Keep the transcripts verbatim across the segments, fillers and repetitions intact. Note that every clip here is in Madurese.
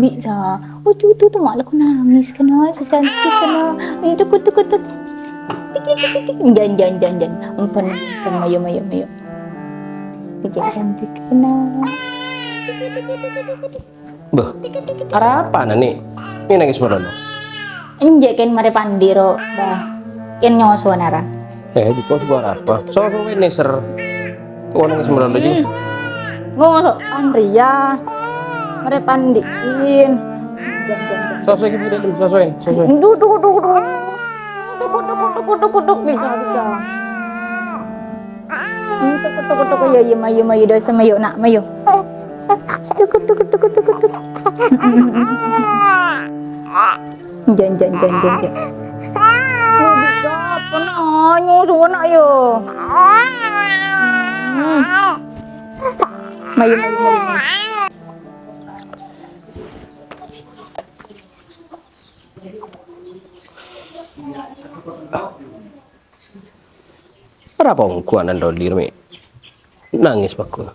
Bisa. Oh, cucu tuh malah aku nangis kena, secantik kena. Ini tuh kutuk kutuk. Tik tik tik tik. Jan jan jan jan. Empen empen mayo mayo mayo. Pijak cantik kena. Bâh, arapa, Nani? Ini nangis melolo. Enjâ' kèng marè pandi, ro, Bah. Kèng nyosowan ara. Eh, diko suara apa? So, so, ini ser. Kok nangis melolo, Ji? Hmm. Ngoso' anrèya. Marè pandi'in. So, so, iki dalem, so, so, so, so. Duh, duh, duh, duh. Kutuk, kutuk, kutuk, kutuk, bisa, bisa. Hmm, tuk, tuk, tuk, tuk, ya, ya, mayu, mayu, dosa, mayu, nak, mayu. Tuk, tuk, tuk, tuk, tuk, tuk. Jan, jan, jan, jan, jan. Lu bisa apa, nak? Nyusu, nak, yo. Hmm. Mayu, mayu, mayu, mayu. Arapa ongghuwân Dolir, Mi'? Nangès paggun.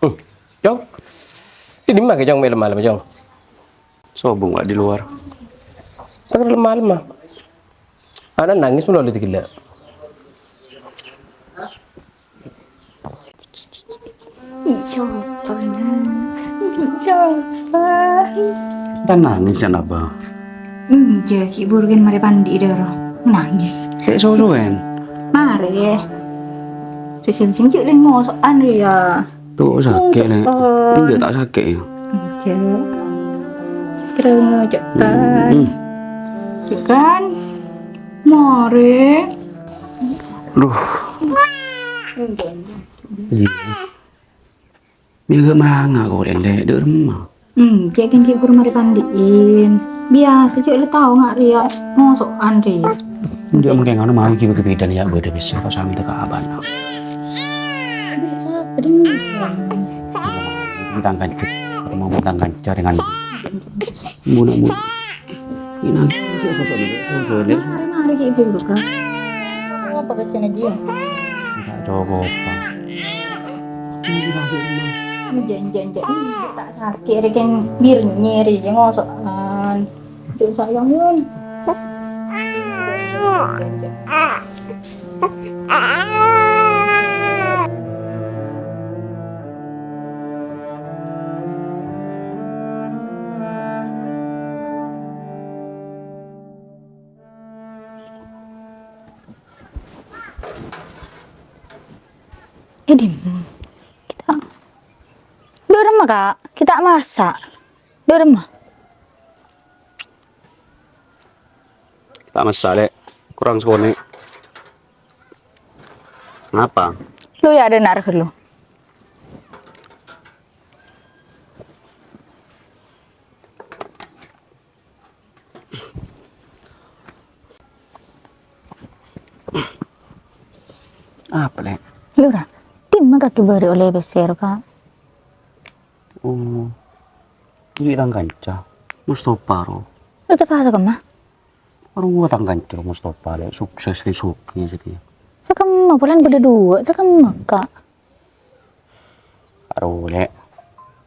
Hmm. Cong. È dimma kè, Cong, malem-malem, Cong? Sobung, Pak, di luar. Kan malem-malem, ah. Ana' nangès melolo gellâ'. Ijo, tenang. Ijo, Pak. Tan nangès, Cak Naba. Enjâ', ghi' buru kèng marè pandi' dâ' ro. Nangès. Cè' sosoèn. Marè. Sè sèng-sèng cè' lè ngoso'an rèya. Tuh, sakè', Lè'. Enjâ', ta' sakè', yâ? Enjâ'. Kèra ngoco' tan. Hmm. Cè' kan. Marè. Duh. Enjâ'. Iyâ. Mè' ghâ' maranga kok, Lè', dâ' remma. Hmm, cè' kèng ghi' buru marè pandi'in. Biyasa cè' la tao nga' rèya moso'an rèya. Enjâ' mangkèn ngono mau ghi' bâdâ bidhân yâ, bâdâ bisa kok sami teka abana. Bisa, bener. Tentang kanca, mau tentang kanca dengan muna-muna. Ini nanti sosok ini, sosok ini. Mari, mari, cè' buru, Kak. Apa pesennya, Ji? Enggak cukup, Pak. Jan, jan, jan. Ih, ta' sakè', rè kèng birnye, rè, ngoso'an. Jan, sayang, Yun. Eh, Dim. Kita dâ' remma, Kak. Kita masak. Dâ' remma. Kita masak, Lè'. Kurang sakonè'. Ngapa? Lu yâ, dâ' nara ghâllu. Apa, Lè'? Lora, dimma kakè bâri' ollè pèssè ro, Kak? Oh, iyâ tang kanca, Mustafa, ro. Lu cè' ka-, cè' kemma? Ro tang kanca, Mustafa, Lè', sukses, sè soghi, satèya. Sè kemma, polana bâdâ duwâ', sè kemma, Kak? Aro, Lè'.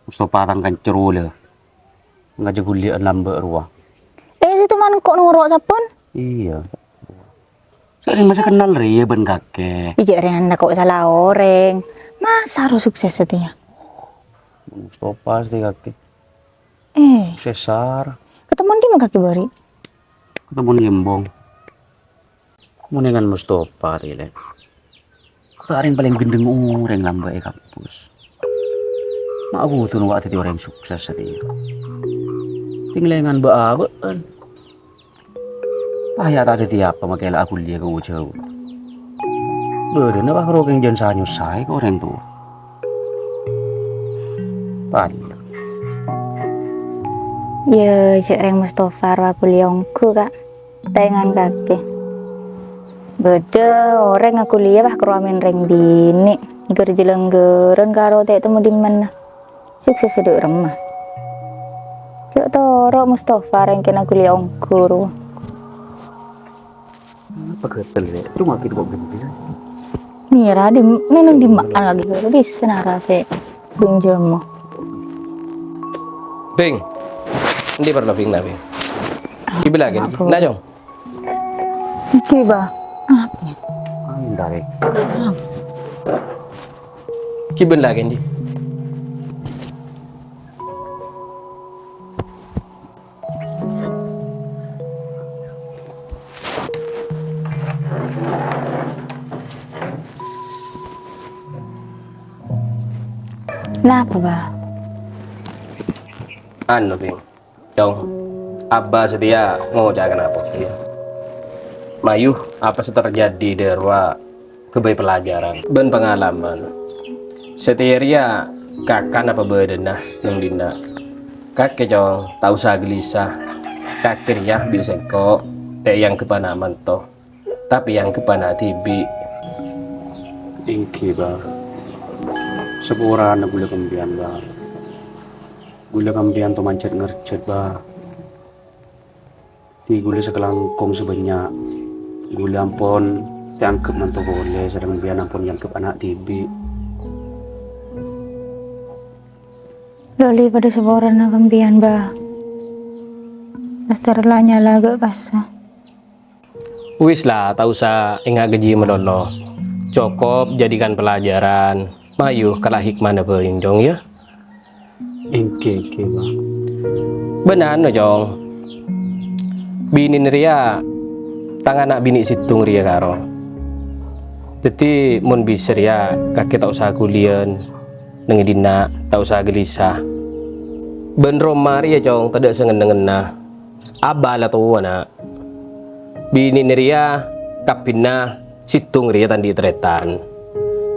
Mustafa tang kanca rowa la. Ngajhâk ghuli'ân lambâ' rowa. Eh, sè toman engko' noro' sabbhân? Iyâ. Sè rèng masa kennal rèya bân kakè. Iyâ, rèng ana' kok sala orèng. Masa ro sukses satèya? Mustafa satèya kakè. Eh. Sesar. Ketemon dimma kakè bâri'? Ketemon è embong. Mon èngan Mustafa rè, Lè'. Ta' rèng palèng ghendheng orèng lambâ' è kampus. Ma' kodhu nowa' dhâddhi orèng sukses satèya. Tènglèngan bâ'-abâ'ân. Paya ta' dhâddhi apa makè la akuliah ka jhâu. Bâdâna pas ro kèng jhân sa-nyosa è orèng towa. Padâ. Iyâ, cè' rèng Mustafa ro akuliah ongghu, Kak. Ta' èngan kakè. Bâdâ orèng akuliah, pas, karo amèn rèng binè'. Ghâr jhâlângghârân karo ta' temmo dimma. Sukses dâ' remma. Jhâ' toro' Mustafa rèng kèna ghuliyâ ongghu. Apa gatel, Rek? Cuma gitu kok gini, ya? Mira, di, neng, neng di mana lagi? Bisa nara sih pinjam. Bing. Endi parlo Bing, na, Bing? Kibla gini. Apa? Nah, Jong. Kiba. Apa? Entar, Rek. Kiben lagi, Endi? Napa, Ba? Anu, Bing. Cong, Abba satèya ngoca' ka napa kèya. Mayu, apa sè terjadi dâ' rowa ghâbây pelajaran bân pangalaman. Satèya rèya kakè napa bâdâna neng dinna'. Kakè, Cong, ta' osa ghâlisa. Kakè rèya bi' sèngko' ta' èangghep ana' manto, tapè èangghep ana' dhibi'. Èngghi, Ba. Saporana ghulâ ka sampèyan, Ba. Ghulâ ka sampèyan to manjhât-ngerjhât, Ba. Dhi ghulâ sakalangkong sè bânnya'. Ghulâ ampon ta' èangghep manto polè, sareng sampèyan ampon èangghep ana' dhibi'. Loli padâ saporana ka sampèyan, Ba. Èstèr la nyala ghâ' kassa. Wis la, ta' osa ènga' ghâjhi malolo. Cokop jadikan pelajaran. Mayu kala' hikmana bhâi, Cong, yâ. Èngghi, èngghi, Ba. Bân anu, Cong. Binèna rèya tang ana' binè' sèttong rèya karo. Dhâddhi, mon bisa rèya, kakè ta' osa ghuliyân neng è dinna', ta' osa ghâlisa. Bân roma rèya, Cong, tadâ' sè ngennengngenna. Abba la towa, na'. Binèna rèya kabbhina sèttong rèya ta' andi' tarètan.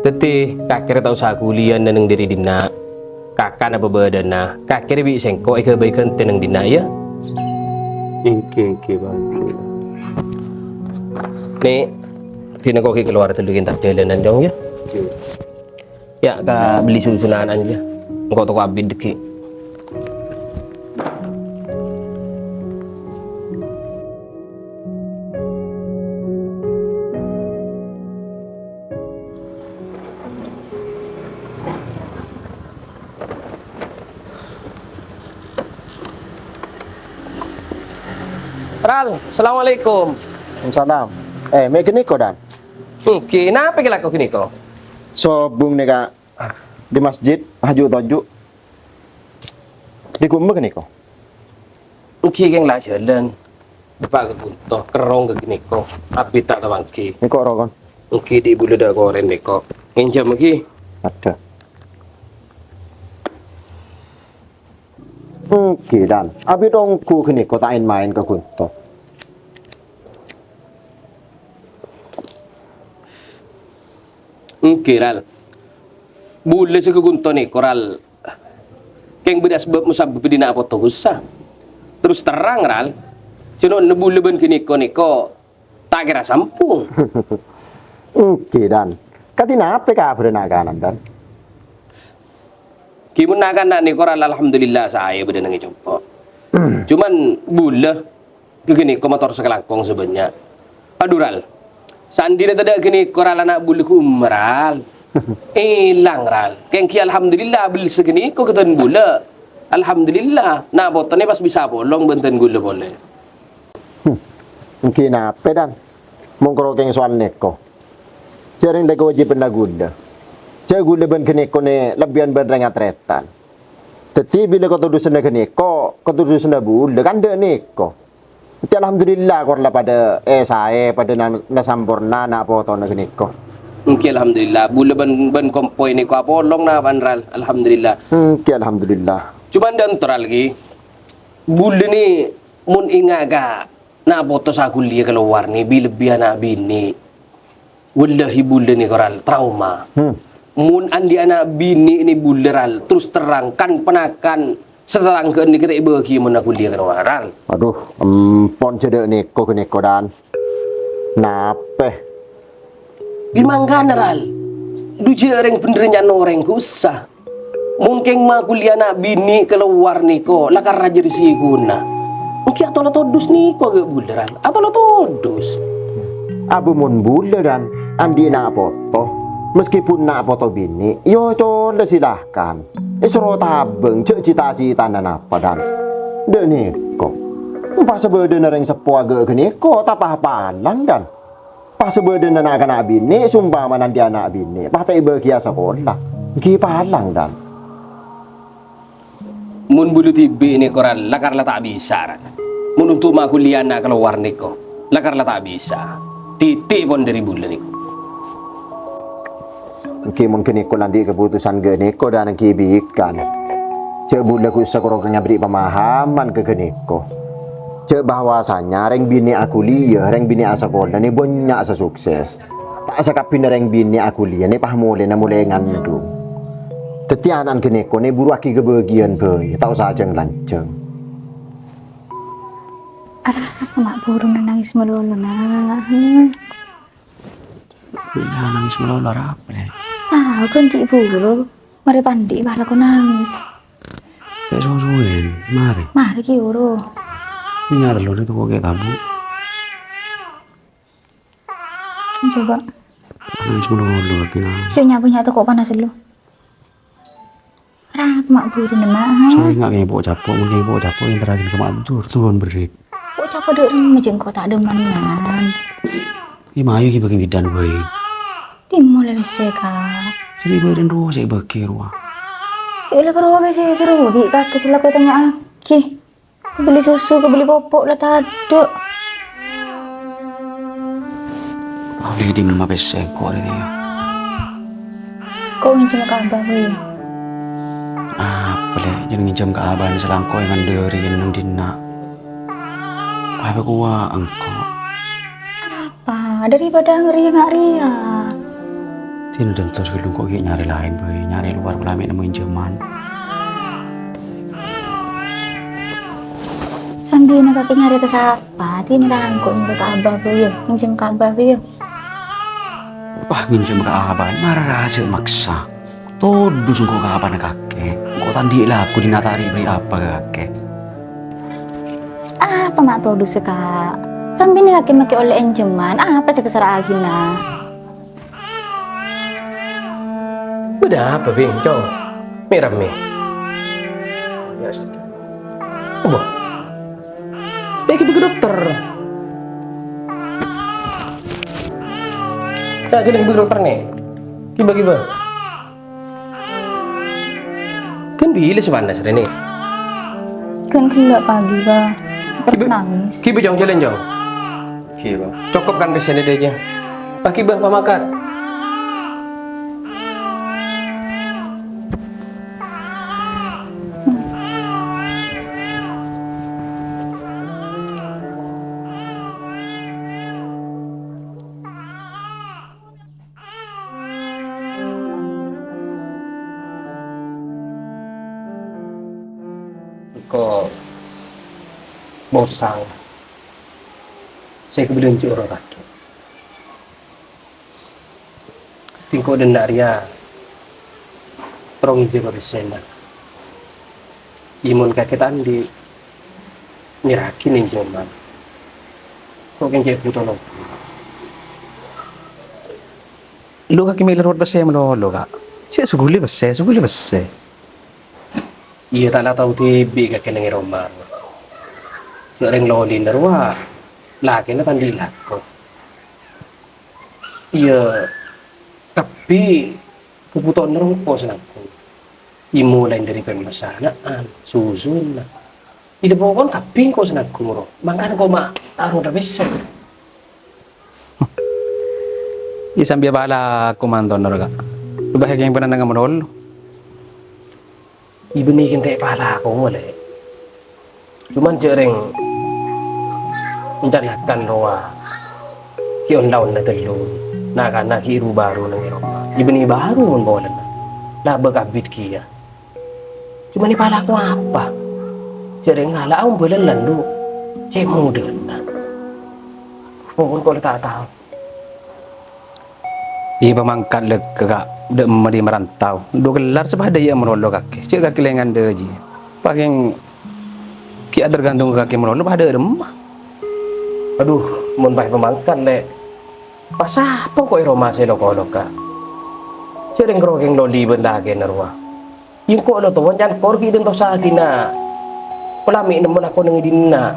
Dhâddhi, kakè rè ta' osa ghuliyân neng dâri dinna'. Kakè napa bâdâna, kakè rè bi' sèngko' èghâbây ghântè neng dinna', yâ. Èngghi, èngghi, Ba. Nè', dina engko' ghi' kalowar dâllu entar jhâlânan, Cong, yâ. Èngghi. Yâ, kabelli su-sunan aja. Engko' toko abit dhâggi'. Ral, assalamualaikum. Waalaikumsalam. Eh, mè' ghâniko, Dan? Èngghi, napa ghi' lako ghâniko? Sobung nèka. Di masjid, haju toju'. Di ghumma ghâniko. Èngghi kèng la jhâlân. Bâpa' ka ghunto, kerrong ka ghâniko. Abit ta' tapangghi. Nèko rokon. Èngghi di bulâ dâ' korèn nèko. Ngènjhâm èngghi. Ada. Èngghi, Dan. Abit ongghu ghâniko ta' èn-maèn ka ghunto. Èngghi, Ral. Bulâ sè ka ghunto nèko, Ral. Kèng bâdâ sabâb-musabbâbbhâ dina' apoto ghâssa. Terros terrang, Ral. Jhâ' nonna bulâ bân ghâniko nèko ta' kèra sampong. Èngghi, Dan. Kadhi napè kabhârrâ na'-kana', Dan? Ghi mon na'-kana' nèko, Ral, alhamdulillah saè bâdâ neng è compo'. Coma bulâ Ghâniko mator sakalangkong sè bânnya'. Adhu, Ral. Sandhina tadâ' ghâniko, Ral, ana' bulâ ghumma, Ral. Èlang, Ral. Kèng ghi' alhamdulillah, bellessa ghâniko ka dân bulâ. Alhamdulillah, na' potona pas bisa apolong bân dân bulâ polè. Hmm. Èngghi napè, Dan? Mon karo kèng soal nèko. Jhâ' rèng la kawâjibhânna bulâ. Jhâ' bulâ bân ghâniko nè lebbiyân bân rèng tarètan. Dhâddhi, bilâ katodhusanna ghâniko, katodhusanna bulâ, kan dâ' nèko. Èngghi alhamdulillah, kor la padâ, eh, saè, padâ na-, nasamporna na' potona ghâniko. Èngghi alhamdulillah, bulâ bân, bân kompoy nèko apolong na' bân, Ral. Alhamdulillah. Èngghi alhamdulillah. Coma dâ' ènto, Ral, ghi. Bulâ nè mon ènga' ka na' poto sè aghuliyâ kalowar nè, bi-, lebbi ana' binè'. Wallahi, bulâ nèko, Ral, trauma. Hmm. Mon andi' ana' binè' nè bulâ, Ral, terros terrang, kan-ponakan satarangghâ'ân nèka ta' èbâghi mon aghuliyâ kalowar, Ral. Adhu, ampon jhâ' dâ' nèko ghâniko, Dan. Napè? Ghi mangkana, Ral. Dhu jhâ' rèng bhendherrâ nya'an orèng, ghu' osa. Mon kèng makuliah ana' binè' kalowar nèko la karajâ rèsèkona. Ènggi atola todus nèko aghâ' bulâ, Ran. Atola todus. Abâ mon bulâ, Ran, andi' na' poto. Meskipun na' poto binè', yo cola silahkan. Èsoro tabâng, jhâ' cita-citana napa, Dan. Dâ' nèko. Pas bâdâna rèng seppo aghâ' ghânèko, ta' pa-palang, Dan. Pas bâdâna na'-kana' binè', sompamana andi' ana' binè', pas ta' èbâghiyâ sakola. Ènggi palang, Dan. Mon bulâ dhibi' nèko, Ran, lakar la ta' bisa, Ran. Mon untuk makuliah ana' kalowar nèko, lakar la ta' bisa. Titik pon dâri bulâ nèko. Ènggi mon ghânèko la andi' kaputusan ghânèko, Dan, ènggi bhikan. Jhâ' bulâ ghu' sakoro' ngaberri' pemahaman ka ghânèko. Jhâ' bahwasanya rèng binè' akuliah, rèng binè' asakola nè bânnya' sè sukses. Ta' sakabbhina rèng binè' akuliah nè pas molèna molè ngandung. Dhâddhi ana'na ghânèko nè buruwaghi kabâgiyân bhâi, ta' osa jhâng-lanjhâng. Arapa ma' buruna nangès malolo, Na'? Hmm. Iyâ, nangès malolo arapa, Lè'? Tao, ghân ghi' buru. Marè pandi' bâlâko nangès. Ta' suwe-suwe, marè. Marè ghi' buru. Iyâ, tello nè toko' kè' tabu'. Coba. Nangès malolo, lagi nangès. Sè nyapa nya' toko' panas lu. Arapa ma' buruna, Na'? Sè nga' kèng po' capo', mon kèng po' capo', èntar aghâbây ka Ma'dur, turun berri'. Po' capo' dâ' remma jhâ' engko' ta' dâmman, Na'. Iyâ, mayu ghi' bâgiyân bidhân bhâi. Dimma la pèssè, Ka'? Sè bâdhân rowa sè bâgi rowa. Sè la ka rowa pèssè sè rowa bi' kakè sè la kotanya'aghi. Kabelli susu, kabelli popo' la tadâ'. Abdhi dimma pèssè engko' rè, yâ? Ko' ngènjhâm ka abah, wè. Apa, Lè'? Jhân ngènjhâm ka abah salangko' èngandhâri neng dinna'. Apa kowa engko'? Apa? Daripada ngèrèng nga' rèya. Dinah dântos ghâllu engko' ghi' nyarè laèn bhâi, nyarè lowar pola mè' nemmo ènjhâman. Sambina kakè nyarè ka sapa? Dinah engko' nyarè ka abah bhâi, ngènjhâm ka abah bhâi. Wah, ngènjhâm ka abah, mara rajâ maksa. Todus engko' ka abana kakè. Engko' ta' andi' lagu dinah ta' rè-bherri' apa ka kakè. Apa ma' todus, Ka'? Sambina kakè makè ollè ènjhâman, apa sè èkassra'aghina? Bâdâ apa, Bhing, Cong? Mè' rammè. Apa? Bâ' ghibâ ka dokter. Ta' jhâlân ghibâ ka dokter, nè. Ghibâ, ghibâ. Ghân bilâ sè panas rèya, nè? Ghân ghellâ' pagi, Ka'. Terros nangès. Ghibâ, Cong, jhâlân, Cong. Ghibâ. Cokop kan pèssèna dâjâ. Pas ghibâ, pamakat. Engko' bosang. Sè kabâdâ'ân jhâ' ora kakè. Engko' dânna' rèya terro ngènjhâma pèssèna. Iyâ mon kakè ta' andi', nyerraghi neng jhâman. Ko' kèng cè' bhuto lobâng. Lu kakè mè' la rowat pèssè malolo, Ka'. Cè' saghuli pèssè, saghuli pèssè. Iyâ, ta' la tao dhibi' kakè neng è roma. Jhâ' rèng lolèna rowa, lakèna ta' andi' lako. Iyâ, kabbhi kabhutowanna rowa engko' sè nangghung. Iyâ, molaè dâri bân masana'an, susuna. Iyâ, pokokna kabbhi engko' sè nangghung, ro. Mangkana engko' ma' ta' rowat pèssè. Iyâ, sambi apalako mantona, ro, Ka'. Lu bâ'na kèng pènananga malolo. Iyâ bânnè kèng ta' èpalako, Lè'. Coma jhâ' rèng encanakan rowa. Ghi' on-laonna tello. Na'-kana' ghi' ru-bâru neng è roma. Iyâ bânnè bâru mon polana. Labâ kabbhi kèya. Coma èpalako apa? Jhâ' rèng ngala'a ombâlân landu'. Cè' modâna. Pokokna engko' la ta' tao. Iyâ, pamangkat lèghâ, Ka', dâ' emma dâri marantau. Dhu kellar sè padâ iyâ malolo kakè. Cè' kakè lèngan dâjiyâ. Pakèng ghi' atergantung ka kakè malolo padâ dâ' emma. Adhu, mon pas pamangkat, Lè'. Pas sapa engko' è roma sè lo-kolo, Ka'? Jhâ' rèng-, rokèng loli bân lakèna rowa. Engko' lo towa can kor ghi' dântosaghi, Na'. Pola mè' nemmo lakona è dinna'.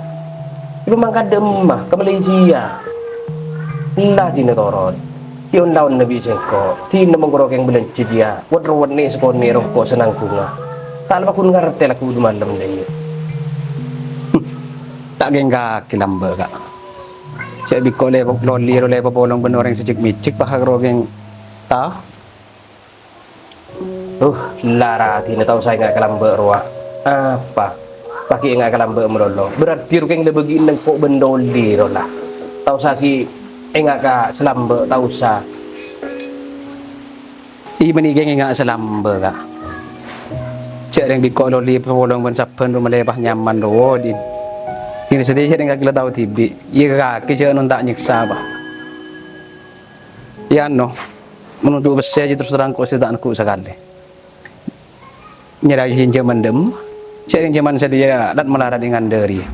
Iyâ pamangkat dâ' emma ka Malaysia. Ella dinna torot. Ghi' on-laonna bi' sengko'. Dinna mongko rokèng bâlânjhâ jiyâ. Wet-rowet nè' sakonè' rongko' sanangghungnga. Ta' la paghun ngartè lagghu' malem dâ' iyâ. Ta' kèng kakè lambâ', Ka'. Cè' bi' engko' lè-, loli ro lè-, papolong bân orèng sè jhek-mèjhek, pas rokèng ta'. Uh, lara dinna ta' osa enga' ka lambâ' rowa. Apa? Pas ghi' enga' ka lambâ' malolo. Berarti rokèng la bâgi'na engko' bân loli ro la. Ta' osa ghi' enga' ka sè lambâ', ta' osa. Iyâ, bânnè kèng enga' sè lambâ', Ka'. Jhâ' rèng bi' engko' loli papolong bân sabbhân roma lè pas nyaman rowa, Din. Dinna satèya jhâ' rèng kakè la tao dhibi'. Iyâ, kakè jhâ' non ta' nyèksa, Pa'. Iyâ, ano. Mon untuk pèssè jiyâ terus terang engko' sè ta' neggu' sakalè. Nyarèyaghi jhâman dâ' emma, jhâ' rèng jhâman satèya lat-malarat è ngandhâ rèya.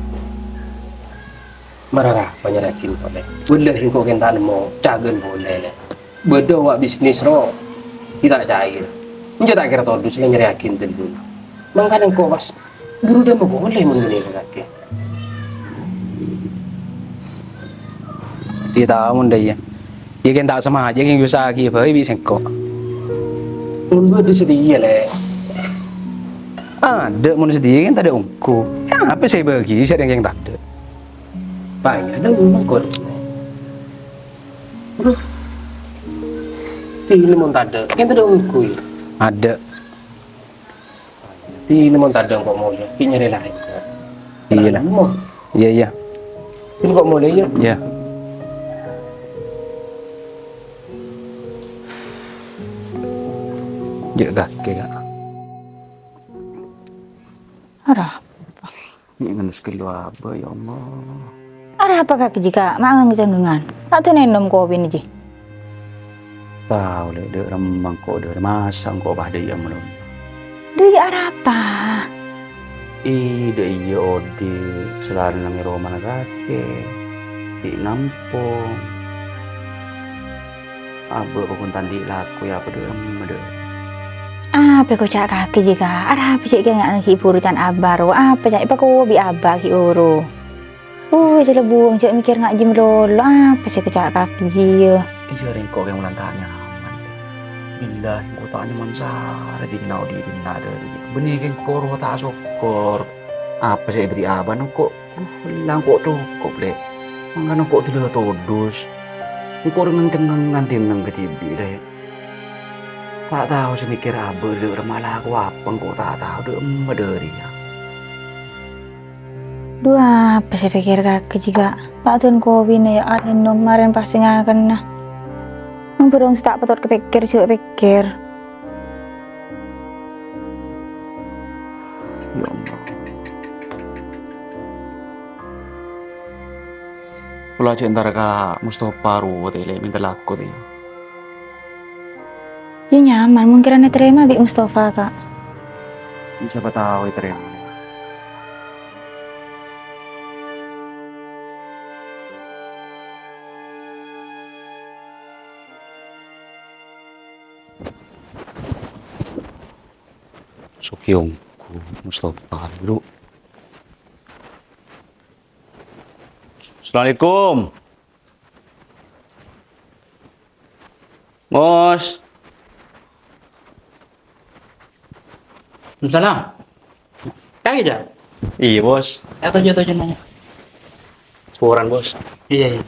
Mara arapa nyarèyaghi polè? Wallahi engko' kèng ta' nemmo ca'na polè, Lè'. Bâdâ wa' bisnis ro, ghi' ta' cair. Enjâ' ta' kèra todus sè nyarèyaghi ghâllu. Mangkana engko' pas buru dâ' emma polè mon ghânèka kakè. Iyâ, tao mon dâ' iyâ. Iyâ, kèng ta' samaja, kèng èusaha'aghi bhâi bi' sengko'. Mon bâdâ satèya, Lè'. Adâ' mon satèya, kèng tadâ' ongghu. Apa sè èbâgi, sè rèng kèng tadâ'? Paèng adâ' mon mangkon. Aduh. Dinna mon tadâ', kèng tadâ' ongghu, yâ. Adâ'. Dinna mon tadâ' engko' molè, ghi' nyarè laèn. Iyâ, la. Mon. Iyâ, iyâ. Dinna engko' molè, yâ. Iyâ. Jhâ' kakè, Ka'. Arapa? Nè' ngennes ghâllu abâ, ya Allah. Arapa kakè jiyâ, Ka'? Ma' ngangghâ cangghângan. Ta' dun ènom kopina jiyâ. Tao, Lè', dâ' remma engko' dâri masa engko' pas dâ' iyâ malolo. Dâ' iyâ arapa? Ih, dâ' iyâ odi' sè la neng è romana kakè, ghi' ngampong. Abâ' pokon ta' andi' lako, yâ, apa dâ' remma dâ'. Apa èkoca' kakè jiyâ, Ka'? Arapa jiyâ kènga'na ghi' buru can abâ' ro? Apa jiyâ èpakowa bi' abâ' ghi' oro? Uwis, la buwâng, jhâ' mèkkèr ngajhi malolo. Apa sè èkoca' kakè jiyâ? Iyâ, rèng engko' kèng molan ta' nyaman. Billahi, engko' ta' nyaman sara dinna' odi' dinna' dâri. Bânnè kèng koro ta' sokkor. Apa sè èberri' abâ' engko'? Engko' cokop, Lè'. Mangkana engko' dulâ todus. Engko' rèng-, rèng-, rèng-, nganti neng kadhibi', Lè'. Ta' tao sè mèkkèr abâ' dâ' remma alako apa engko' ta' tao dâ' emma dâri, yâ. Dhu, apa sè èpèkkèr kakè jiyâ, Ka'? Ta' dun kopina, yâ, alènom marèn pas sè ngakanna. Nang bhurung sè ta' patot kapèkkèr, jhâ' pèkkèr. Ya Allah. Kaulâ jhâ' entara ka Mustafa rowa, Lè', mènta lako, Lè'. Iyâ nyaman, mon kèra ètarèma bi' Mustafa, Ka'. Sapa tao ètarèma. Soghi ongghu, Mustafa, Bro. Assalamualaikum. Mus. Waalaikumsalam. Kakè, Jal? Iyâ, Bos. Iyâ, toju', toju', nanya. Saporana, Bos. Iyâ, iyâ.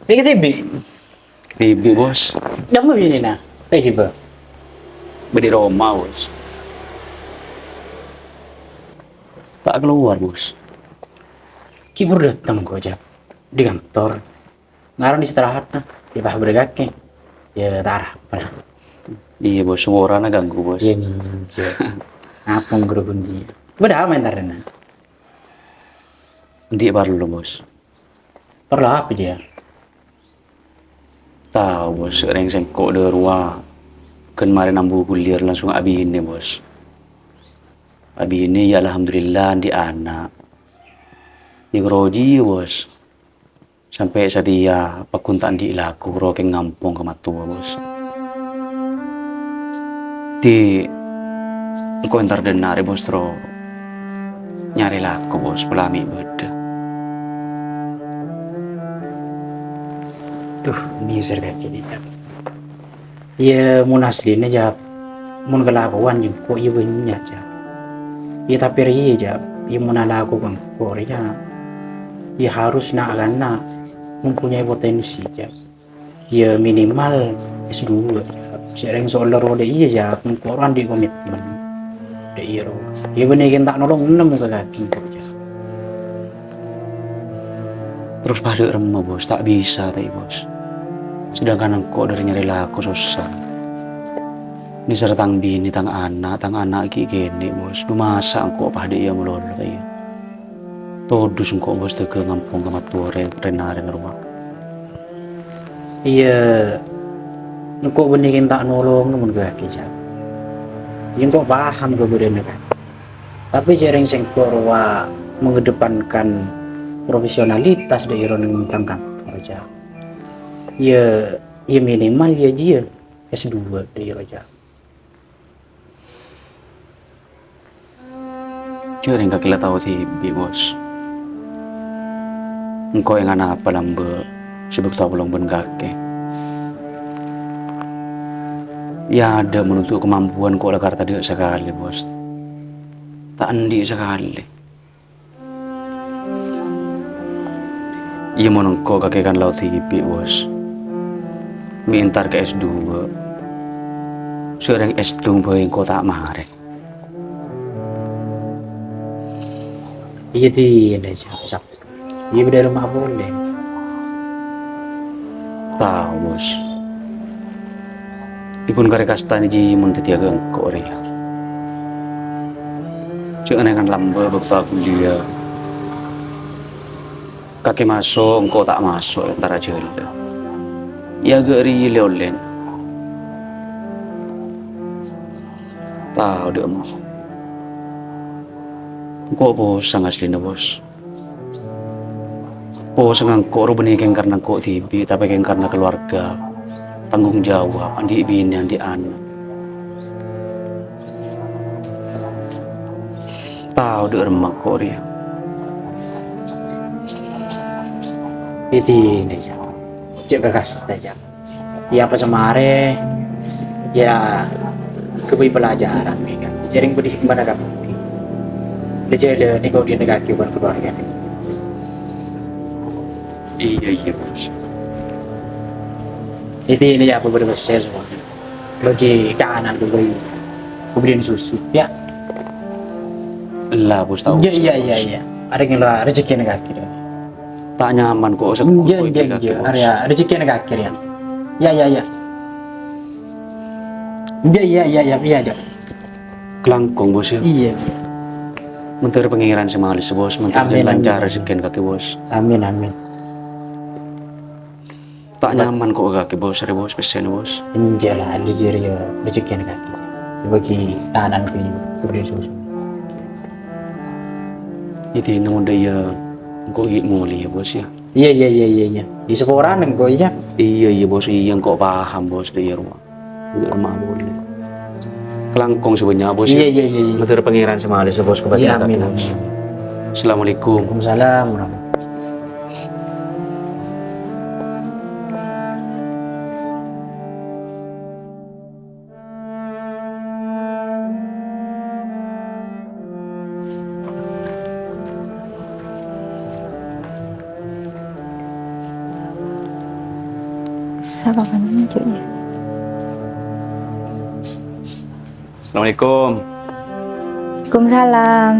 Bâ' kadhibi'? Kadhibi', Bos. Dâ' emma binèna? Iyâ, Bos. Bâdâ è roma, Bos. Ta' kalowar, Bos. Ghi' buru dâteng, Jal. Dâri kantor. Ngaron istirahat, nah. Yâ, pas bâdâ kakè. Yâ, ta' arapa. Iyâ, Bos, saporana ganggu, Bos. Iyâ, iyâ. Apa guru kunci? Bâdâ apa èntarèna? Andi' parlo, Bos. Parlo apa, Jal? Tao, Bos, rèng sèngko' dâ' rowa ghân marè nambu kuliah langsung abinè, Bos. Abinè, ya, alhamdulillah, andi' ana'. Èkoroji, Bos. Sampè' satèya pagghun ta' andi' lako, ro kèng ngampong ka mattowa, Bos. Dhi, engko' entar dâ' enna' rè, Bos, terro nyarè lako, Bos, pola mè' bâdâ. Duh, nèser kakè, Dina. Iyâ, mon aslina, Jab, mon kalakowan jâ' engko' iyâ bânnya', Jab. Iyâ, tapè rèya, Jab, iyâ, mon alako ka engko' rèya, iyâ, harus na'-kana' mempunyai potensi, Jab. Iyâ, minimal S dua, Jab. Sè rèng solar roda iyâ, Jab, engko' ro andi' komitmen. Dâ' iyâ ro. Iyâ, bânnè kèng ta' nolong ennem ka kakè engko', Jab. Terros padâ remma, Bos, ta' bisa, ta' iyâ, Bos. Sedangkan engko' dâri nyarè lako sossa. Nèser tang binè, tang ana', tang ana' ghi' kènè', Bos. Dhu masa' engko' padâ iyâ malolo, ta' iyâ? Todus engko', Bos, tèghâ ngampong ka mattowa rè-, rèn-narèn rowa. Iyâ, engko' bânnè kèng ta' nolong mon kakè, Jab. Iyâ, engko' paham kabâdâ'ânna kakè. Tapè jâ' rèng sèngko' rowa mengedepankan profesionalitas dâ' iyâ ro neng tang kantor, Jab. Iyâ, iyâ minimal iyâ jiyâ S dua dâ' iyâ ro, Jab. Jâ' rèng kakè la tao dhibi', Bos. Engko' ènga' napa lambâ' sè bâkto apolong bân kakè. Iyâ, adâ' menuntut kemampuan engko' la kar tadâ' sakalè, Bos. Ta' andi' sakalè. Iyâ, mon engko' kakè kan lao dhibi', Bos. Mè' entar ka S dua. Sè rèng S dua bhâi engko' ta' marè. Iyâ, dinah, Jab. Iyâ, bâdâ remma polè. Tao, Bos. Dipun karè kastanè jiyâ mon dhâddhiyâ ka engko' rèya. Jâ' nèngan lambâ' bâkto akuliah. Kakè maso', engko' ta' maso' èntara jhâlân. Iyâ, ghâ' rèya lè-ollèna. Tao dâ' emma. Engko' posang aslina, Bos. Posang engko' ro bânnè kèng karna engko' dhibi', tapè kèng karna kalowarga. Tanggung jawab, andi' binè, andi' ana'. Tao dâ' remma engko' rèya. Iyâ dinah, Jab. Cè' ka kasta, Jab. Iyâ, apa samarè, iyâ, ghâbây pelajaran, mè' kan. Jârèng bâdâ hikmana kabbhi. Lè-jâlâ nèko dinah kakè bân kalowarga. Iyâ, iyâ, Bos. Iyâ dinah, Jab, apa bâdâ pèssè, Bos. Bâgi kanan ghâbây. Ghâbây susu, yâ. Ella, Bos, tao. Iyâ, iyâ, iyâ, Bos. Iyâ. Arèya la rejhekkèna kakè, yâ. Ta' nyaman kok, Jâ, jâ, jâ. Arèya, rejhekkèna kakè, yâ. Yâ, yâ, yâ. Yâ, yâ, yâ, yâ, iyâ, Jab. Kalangkong, Bos, yâ. Iyâ. Mandhâr Pangèran sè malès, Bos. Mandhâr lancar rejhekkèna kakè, Bos. Amin, amin. Ta' nyaman kok kakè, Bos, arèya, Bos, pèssèna, Bos. Enjâ' la, andi' jârèya rejhekkèna kakè. Bâgi kanan ghâbây, ghâbây susu. Iyâ dinah mon dâ' iyâ engko' ghi' molè, yâ, Bos, yâ. Iyâ, iyâ, iyâ, iyâ, iyâ. Iyâ, saporana engko', yâ. Iyâ, iyâ, Bos, iyâ, engko' paham, Bos, dâ' iyâ rowa. Dâ' iyâ rowa molè. Kalangkong sè bânnya', Bos, yâ. Iyâ, iyâ, iyâ, iyâ. Mandhâr Pangèran sè malès, Bos, kabâjâ. Iyâ, amin, kakè, Bos. Amin. Assalamualaikum. Waalaikumsalam warahmatullahi. Sapa kan muncul ya? Assalamualaikum. Waalaikumsalam.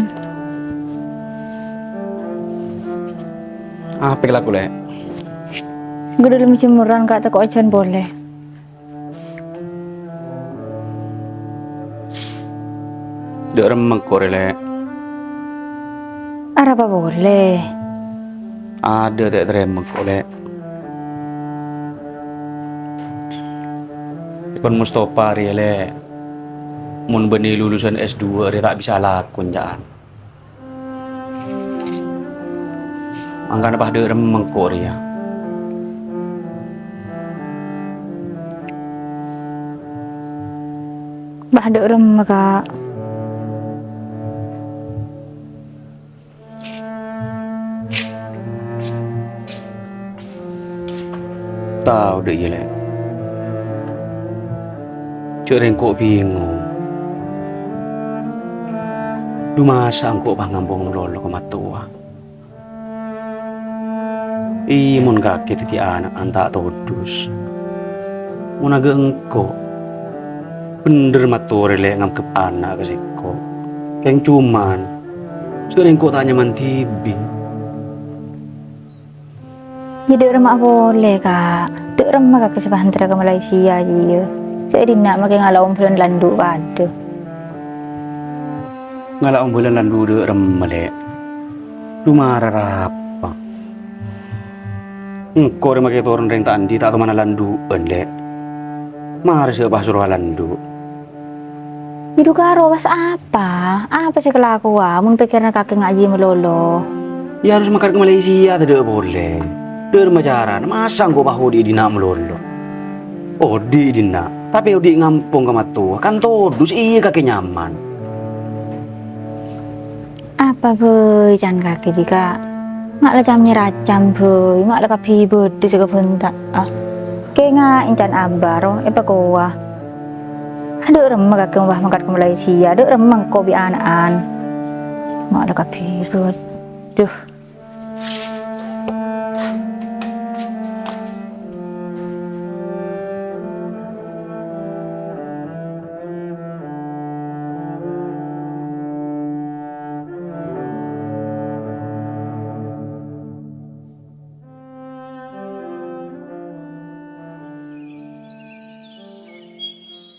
Apa kalakowan, Lè'? Ghâ' dâlem jemurân, Kak, tako' ojhân polè. Dâ' remma engko' rè, Lè'. Arapa polè? Adâ' ta' tarèma engko', Lè'. Kon Mustafa rèya, Lè'. Mon bânnè lulusan S dua rèya ta' bisa alako, ca'an. Mangkana pas dâ' remma engko' rèya. Pas dâ' remma, Ka'. Tao dâ' iyâ, Lè'. Jhâ' rèng engko' bingong. Dhu masa' engko' pas ngampong malolo ka mattowa. Iyâ, mon kakè dhâddhi ana'na ta' todus. Mon aghâ' engko', bhendher mattowa rèya, Lè', nganggep ana' ka sèngko'. Kèng coma, jhâ' rèng engko' ta' nyaman dhibi'. Iyâ, dâ' remma polè, Ka'. Dâ' remma kakè sè pas èntar ka Malaysia jiyâ. Sè è dinna' makè ngala' ombhâlân landhu' padâ. Ngala' ombhâlân landhu' dâ' remma, Lè'. Dhu mara arapa? Engko' rèya makè toron rèng ta' andi' ta' tomana landhu'ân, Lè'. Mara sè pas soro alandhu'. Iyâ dhu karo, pas apa? Apa sè èkalakowa mon pèkkèranna kakè nga' jiyâ malolo? Iyâ harus mangkat ka Malaysia tadâ' polè. Dâ' remma carana, masa' engko' pas odi' è dinna' malolo? Odi' è dinna', tapè odi' ngampong ka mattowa, kan todus iyâ kakè nyaman. Apa bhâi can kakè jiyâ, Ka'? Ma' la cam-nyaracam bhâi, ma' la kabbhi bâdâ sè kabhânta'a. Kènga' èncan abâ' ro èpakowa. Dâ' remma kakè mon pas mangkat ka Malaysia, dâ' remma engko' bi' ana'an. Ma' la kabbhi bâdâ.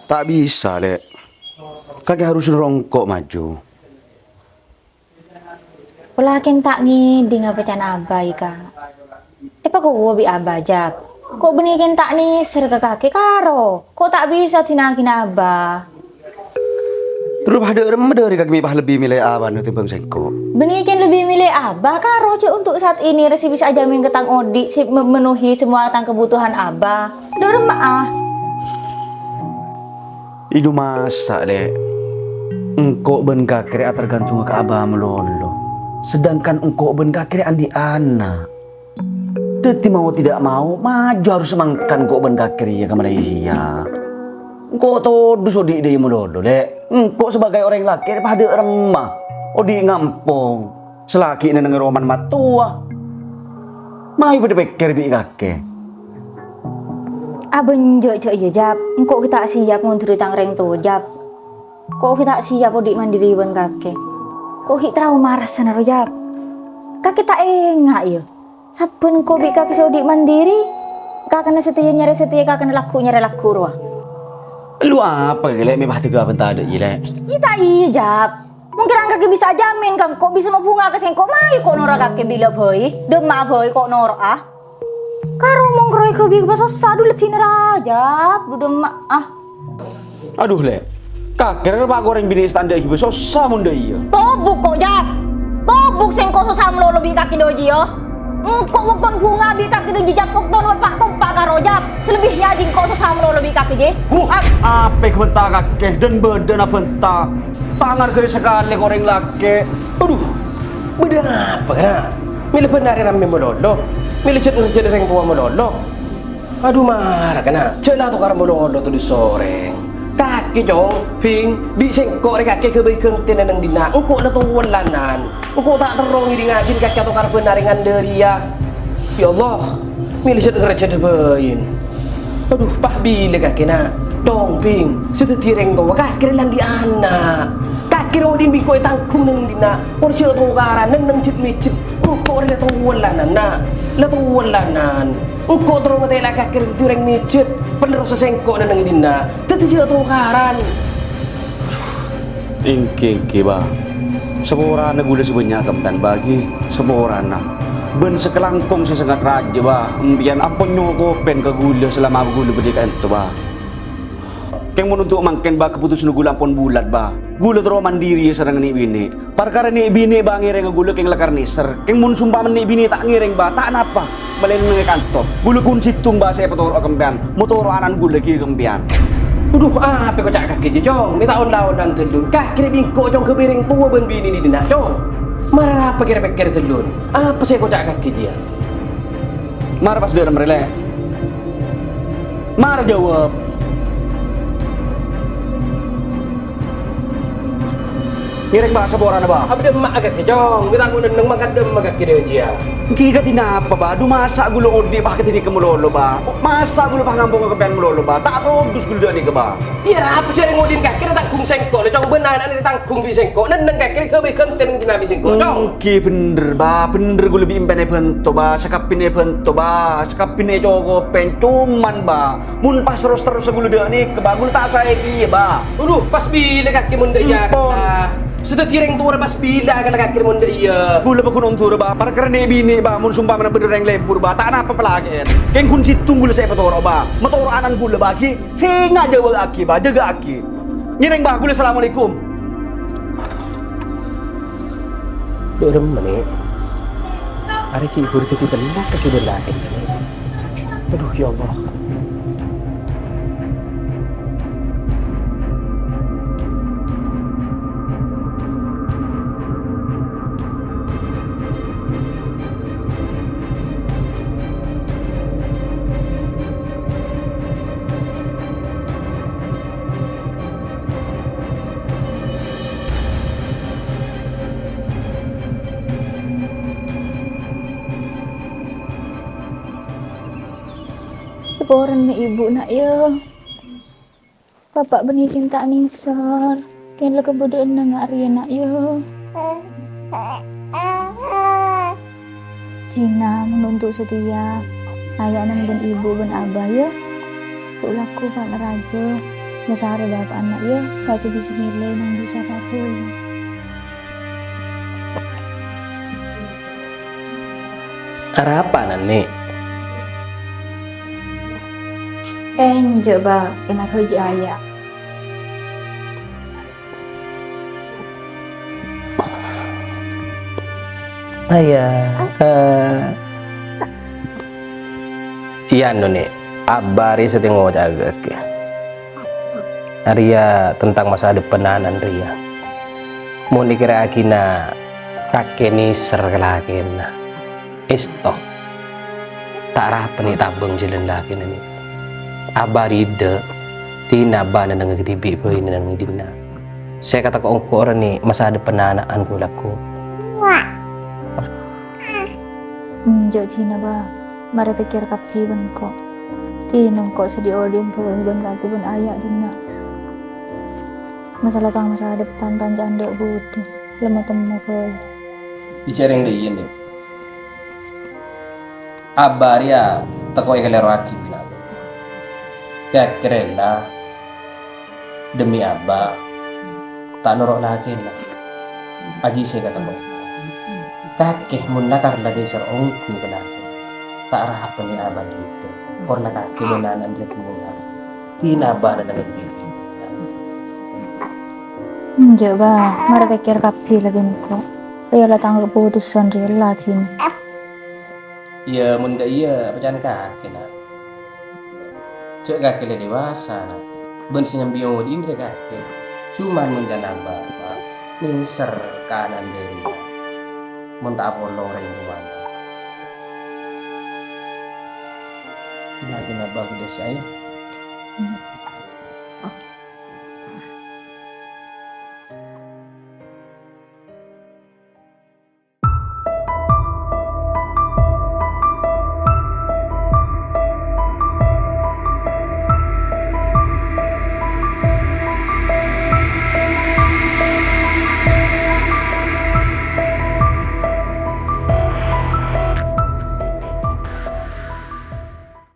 Ta' bisa, Lè'. Kakè harus noro' engko' maju. Pola kèng ta' ngèdhing apa can abâ, Ka'. Èpakowa bi' abâ, Jab. Ko' bânnè kèng ta' nèser ka kakè, Karo. Ko' ta' bisa dina'aghi abâ. Terro pas dâ' remma dâri kakè mè' pas lebbi mèlè abâ tèmbhâng sèngko'. Bânnè kèng lebbi mèlè abâ, Karo, jhâ' untuk saat ini rèya sè bisa ajamin ka tang odi', sè me-, menuhi semua tang kebutuhan abâ. Dâ' remma, ah. Iyâ dhu masa', Lè'. Engko' bân kakè rèya atarghântong ka abâ malolo. Sedangkan engko' bân kakè rèya andi' ana'. Dâddhi mau tidak mau, maju harus mangkat engko' bân kakè rèya ka Malaysia. Engko' todus odi' dâri malolo, Lè'. Engko' sebagai orèng lakè' pas dâ' remma. Odi' ngampong. Salaghi nèng è romana mattowa. Mayu padâ pèkkèr bi' kakè. Abhânjâ' jhâ' iyâ, Jab. Engko' ghi' ta' siap mondhuri tang rèng towa, Jab. Ko' ghi' ta' siap odi' mandiri bân kakè. Ko' ghi' trauma rassana ro, Jab. Kakè ta' enga', yâ? Sabbhân ko' bi' kakè sè odi' mandiri, kakèna satèya nyarè satèya, kakèna lagghu' nyarè lagghu' rowa. Lu apa kakè, Lè', mè' pas tega bân tadâ', yâ, Lè'? Yâ ta' iyâ, Jab. Mon kèra kakè bisa ajamin ka engko' bisa mabhunga ka sèngko', mayu ko' noro' kakè bilâ bhâi, dâmma'a bhâi ko' noro'a. Karo mon karo èghâbây ghibâ sossa, dhu ledhina ra, Jab, dhu dâmma'a. Adhu, Lè'. Kakè rèya pa' ko' orèng binè' sè ta' endâ' ghibâ sossa mon dâ' iyâ. Tobuk ko', Jab. Tobuk sèngko' sossa malolo bi' kakè dâjiyâ. Engko' bâktona bhunga bi' kakè dâjiyâ, Jab, bâktona pa'-tompa' karo, Jab. Sè lebbi nyajhi engko' sossa malolo bi' kakè jiyâ. Huh, ah, apè ghâbânta kakè, dân bâdâna bânta. Ta' ngargai sakalè ka orèng lakè'. Adhu. Bâdâ apa, kana'? Mèlè bân arè rammè malolo. Mèlè jhât-ngerjhât orèng towa malolo. Adhu, mara, kana'. Jhâ' la tokar malolo todus orèng. Kakè, Cong, Bhing, bi' sèngko' rè kakè ghâbây ghântèna neng dinna'. Engko' la towa lanan. Engko' ta' terro ngèdingngaghin kakè atokar bân arè ngandhâ rèya. Ya Allah, mèlè jhât-ngerjhât bhâi. Adhu, pas bilâ kakè, na'? Cong, Bhing, sè dhâddhi rèng towa, kakè rè la andi' ana'. Kakè rè odi'na bi' engko' ètangghung neng dinna', pon jhâ' tokaran neng-neng jhât-mèjhât. Engko' rè la towa lanan, na'. La towa lanan. Engko' terro ngatèla' kakè rè dhâddhi orèng mèjhât, penerrossa sèngko' neng dinna'. Dhâddhi jhâ' tokaran. Èngghi, èngghi, Bâ. Saporana ghulâ sè bânnya' ka empèyan, Bâ, ghi. Saporana. Bân sakalangkong sè sanget rajâ, Bâ. Empèyan ampon nyokopèn ka ghulâ salama ghulâ bâdâ è ka'ènto, Bâ. Kèng mon untuk mangkèn, Bâ, kaputusanna ghulâ ampon bulât, Bâ. Ghulâ terro mandiri sareng nè'-binè'. Parkara nè'-binè', Bâ, ngèrèngnga ghulâ kèng lakar nèser. Kèng mon sompamana nè'-binè' ta' ngèrèng, Bâ, ta' napa. Malè neng è kanto. Ghulâ ghun sèttong, Bâ, sè èpatoro'a ka sampèyan. Matoro'a ana'na ghulâ ghi' ka sampèyan. Adhu, apa koca' kakè jiyâ, Cong? Mè' ta' on-laonan, Cong. Kakè rè' bingko', Cong, ka bâreng towa bân binèna dinna', Cong. Mara apa kèra pèkkèr, Cong? Apa sè koca' kakè jiyâ? Mara pas dâ' remma rè, Lè'. Mara jâwâb. Ngèrèng, Bâ, saporana, Bâ. Abdhâ emma' kakè, Cong. Mè' ta' ngonenneng mangkat dâ' emma' kakè dâ' jiyâ. Ènggi kadhi napa, Bâ? Adhu, masa' ghulâ odi' pas kadhi nèka malolo, Bâ? Masa' ghulâ pas ngamponga ka sampèyan malolo, Bâ? Ta' todus ghulâ dâ' nèka, Bâ. Iyâ, ra apa jârèya ngodin kakè rè tangghung sèngko', Lè', Cong, bân ana'na rè tangghung bi' sèngko'. Nenneng kakè rè ghâbây ghântèna dinna' bi' sèngko', Cong. Ènggi bhender, Bâ. Bhender ghulâ bi' empèyan èbhânto, Bâ. Sakabbhina èbhânto, Bâ. Sakabbhina ècokobhi. Coman, Bâ, mon pas ros-terrossa ghulâ dâ' nèka, Bâ, ghulâ ta' saè kèya, Bâ. Adhu, pas bilâ kakè mon dâ' iyâ, Ampon. Kata. Sè dhâddhi rèng towa rè pas bilâ kala kakè mon dâ' iyâ. Ghulâ paggun on dur, Bâ. Parkara nè'-binè', Bâ, mon sompamana bâdâ rèng lebur, Bâ, ta' napa palakè'è. Kèng ghun sèttong ghulâ sè èpatoro', Bâ. Matoro'a ana'na ghulâ, Bâ, ghi. Sènga' jâwâ'âghi, Bâ, jâgâ'âghi. Ngèrèng, Bâ, ghulâ, assalamualaikum. Dhu, remma, Nè'. Arè ghi' buru dhâddhi tellat kakè bân lakèna, Nè'. Adhu, ya Allah. Saporana, Ibu, Na', yâ. Bapa' bânnè kèng ta' nèser, kèng la kabâdâ'ânna nga' rèya, Na', yâ. Dina, mon untuk satèya, aya'na bân ibu bân aba, yâ. Bu' lagghu, Pa' Narajâ, la sarè bapa'na, yâ, laghi bisa mèlè nang bisa kabul. Arapa, Nè'? Enjâ', Bâ, ènga' ghâji aya'. Aya', eh, iyâ, anu, Nè', Abba rè sè ngoca'a kakè. Arèya tentang masa depan ana'na rèya. Mon èkèra'aghina kakè nèser ka lakèna, èsto. Ta' arapa Nè' tabâng jhâlân lakèna, Nè'. Abba rèdhâ, dina Abba nennengngaghi dhibi' bhâi neng dinna'. Sè èkatekko'è engko' rèya, Nè', masa depan ana'na ghu-lagghu. Enjâ' dina, Bâ. Marè pèkkèr kabbhi bân engko'. Dina engko' sè dhi-odhi'ân bhâi bân kakè bân aya' dinna'. Masalah tang masa depan pancèn endâ' budi, lemma-temma bhâi. Jhâ' rèng dhâ' iyâ, Nè'. Abba rèya tekko'è èkalèroaghi, Nè'. Kèra-kèra la Demi Abba, ta' noro' lakèna. Ajiyâ sè èkatemmo. Kakè mon la karla nèser ongghu ka lakèna. Ta' arapa Nè' Abba ghita. Korna kakè bân ana'na rèya tèngghâl. Dina Abba nennengngaghi dhibi'. Enjâ', Bâ. Marè pèkkèr kabbhi la bân engko'. Rèya la tang kaputusan rèya la dina. Iyâ, mon dâ' iyâ, apa can kakè, Na'? Jhâ' kakè la dewasa, Na'. Bân sè nyambi odi'na rèya kakè. Coma mon can Abba, nèser ka ana'na rèya. Mon ta' apolong rèng towana. Lakèna Abba ghellâ' saè.